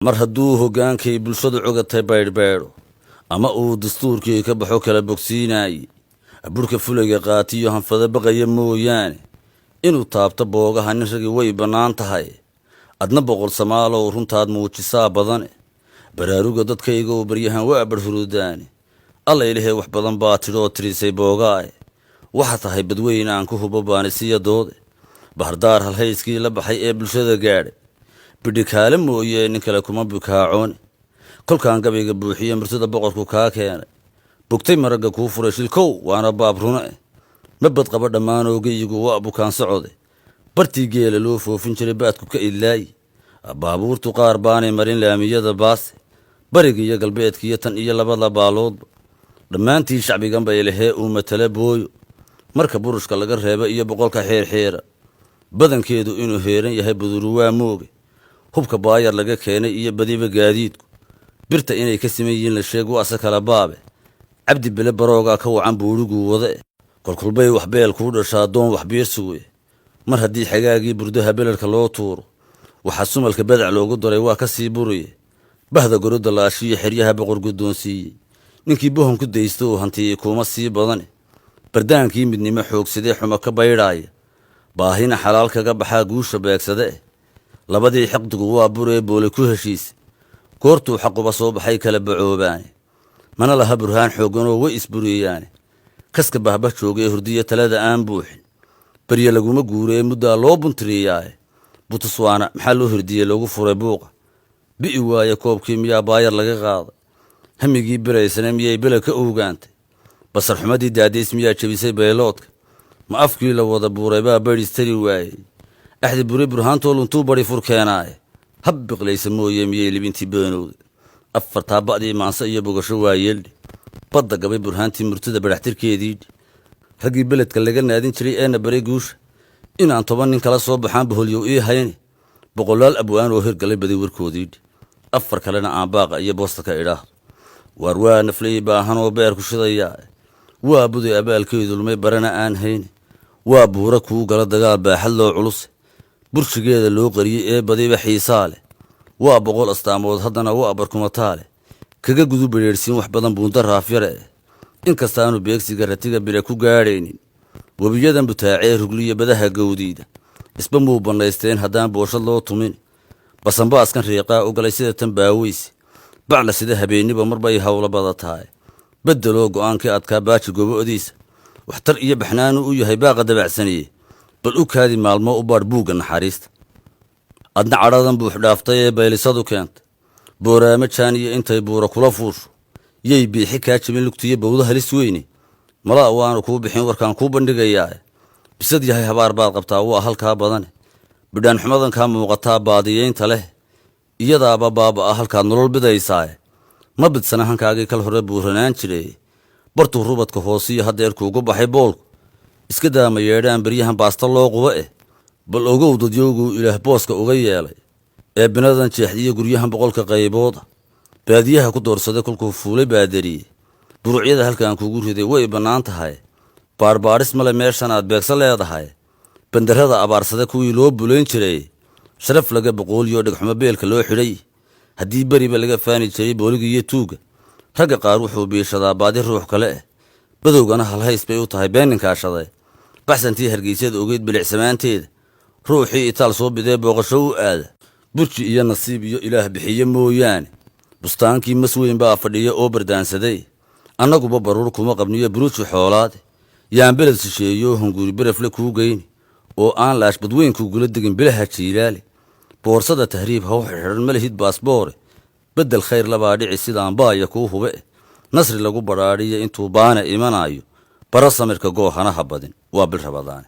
Mar hadduu hoggaankay bulshadu cugatay baydhbaydho ama uu dastuurkii ka baxo kala bogsiinaaye, burhka fulayga qaatiyo hanfada baqaya mooyaane, inuu taabto boogaha nin ragi way bannaan tahay. Adna boqol samaalow runtaad muujisaa badane. Baraaruga dadkayga oo baryahan waa barhurudaane. Alla ilahee, wax badan baa tidhoo tirisay boogaae. Waxa tahay badweyne aan ku hubo baanisiya doode. Bahardaar halhayskii la baxay ee bulshada gaadhay, bidhikaale mooyee nin kale kuma bukaacoone. Kolkaan gabayga buuxiye murtida boqorku kaa keenay, bogtay maragga kuu furay shilkow, waana baab rune eh. Ma badqaba dhammaanoo geyigu waa bukaan socode. Bartii geela loo foofin jiray baadku ka idlaayi. Baabuurtu qaar baanay marin laamiyada baase. Bariga iyo galbeedkiiyo tan iyo labada baaloodba dhammaantii shacbigan bay lehee uu matala booyo. Marka burushka laga reebo iyo boqolka xiirxiira, badankeedu inuu heeran yahay buduru waa mooge. Hubka baayar laga keenay iyo badiba gaadiidku birta inay ka siman yihiin la sheeg, waase kala baabe. Cabdi Bile baroogaa ka wacan buuriguu wade. Kolkolbay wax beel kuu dhashaa doon wax biirsuguye. Mar haddii xagaagii burdaha belerka loo tuuro, waxaa sumalka badac loogu daray waa ka sii buriye. Bahda goroda laashiyo xeryaha boqor guddoonsiiyey, ninkii bohon ku daysta oo hantiyey kuuma sii badane. Bardaankii midnimo xoogsadee xumo ka baydhaaya, baahina xalaal kaga baxaa guusha beegsade eh. Labadii xiqdigu waa buree boole ku heshiise, goortuu xaquba soo baxay kala bacoobaane. Mana laha burhaan xoogganoo way isburiyaane. Kaska bahbah joogee hurdiya talada aan buuxin, barye laguma guuree muddaa loo buntiriyaaye. Butuswaana maxaa loo hurdiyey loogu furay buuqa? Bi'i waaye koobkii miyaa baayar laga qaaday? Hamigii biraysana miyay bela ka oogaantay? Basar xumadii daadays miyaa jebisay bayloodka? Ma afkii la wada buuray baa badhistari waayey? Axdi buri burhaantoo luntuu bari fur keenaaye, hab biqlaysa mooye miyay libintii beenowda? Afartaa ba'dii maanse iyo bogasho waa yeeldhi. Badda gabay burhaantii murtida badhaxtirkeediidhi. Raggii beledka laga naadin jiray eena baray guusha, inaan 10 nin kala soo baxaan boholyow ii hayne. Boqolaal abwaan oo hirgalay baday warkoodiidhi. Afar kalena aan baaqa iyo boosta ka idhaahdo. Waar waa naflay baahanoo beerku shidayaa, waa buday abaalkeedu lumay barana aan hayne. Waa buura kuu gala dagaal baaxad loo culuse, burshigeeda loo qariyey ee badiba xiisaa leh. Waa 100 astaamood haddana waa barkumataa leh. Kaga gudu bedheedhsiin wax badan buunda raafyare eh. Inkastaanu beegsiga ratiga bire ku gaadhaynin, webiyadan butaacee rugliya badaha gowdiida isba muu bannaysteen haddaan booshad loo tumin. Basanbaaskan riiqaa u galay sida tan baaweyse bacla, sida habeenniba marbay howlo badatahay. Beddeloo go'aankii adkaa baaji gobo'diisa, waxtar iyo baxnaanu u yahay baaqa dabacsaniye. Bal u kaadi maalmo, u baadh buugga naxariista. Adna cadhadan buux dhaaftay ee baylisadu keentay, booraamo jaan iyo intay buura kula fuusho, yay biixi kaa jebin lugtiyo bowda halis weyne. Malaa waanu kuu bixin warkaan kuu bandhigayaa. Bisad yahay habaar baad qabtaa, waa halkaa badane. Bidhaan xumadan kaa muuqataa baadiyaynta leh, iyadaaba baaba-a halkaad nolol bidaysaae. Ma bidsana hankaagii kal hore buuranaan jiray, bartuu rubadka hoosiyo haddeer kuugu baxay boolku. Iska daama yeedhaan beryahan baasta loo qubo eh. Bal ogow dadyowguu Ilaah booska uga yeelay ee binadan jeexdiyo guryahan 100-ka qaybooda baadiyaha ku doorsaday kolkuu fuulay baadariye. Burucyada halkaan kuugu riday way bannaan tahay, baadhbaadhis male meeshan aad beegso leedahay. Bandarrada abaarsada kuwii loo bulayn jiray, sharaf laga boqooliyo dhegxumo beelka loo xidhay. Haddii beriba laga faani jiray booliga iyo tuugga, ragga qaar wuxuu biishadaa baadi ruux kale eh. Badowgana halhays bay u tahay beenninkaashaday. Baxsantii Hargeysyada ogeyd bilicsamaanteeda, ruuxii itaal soo bidee booqasho u aada, burji iyo nasiib iyo Ilaah bixiye mooyaane, bustaankii mas weyn baa fadhiya oo bardaansaday. Annaguba baruur kuma qabniyo buruuji xoolaade. Yaan beled shisheeyo hunguuri berefle kuu geyni oo aan laash badweyn kuugula degin bilaha jiilaale. Boorsada tahriib ha u xidhan, ma lihid baasboore. Beddel khayr labaa dhici sidaan baaya kuu hube eh. Nasri lagu badhaadhiya intuu baana imanaayo, bara samirka goohana ha badin, waa bil Rabadaane.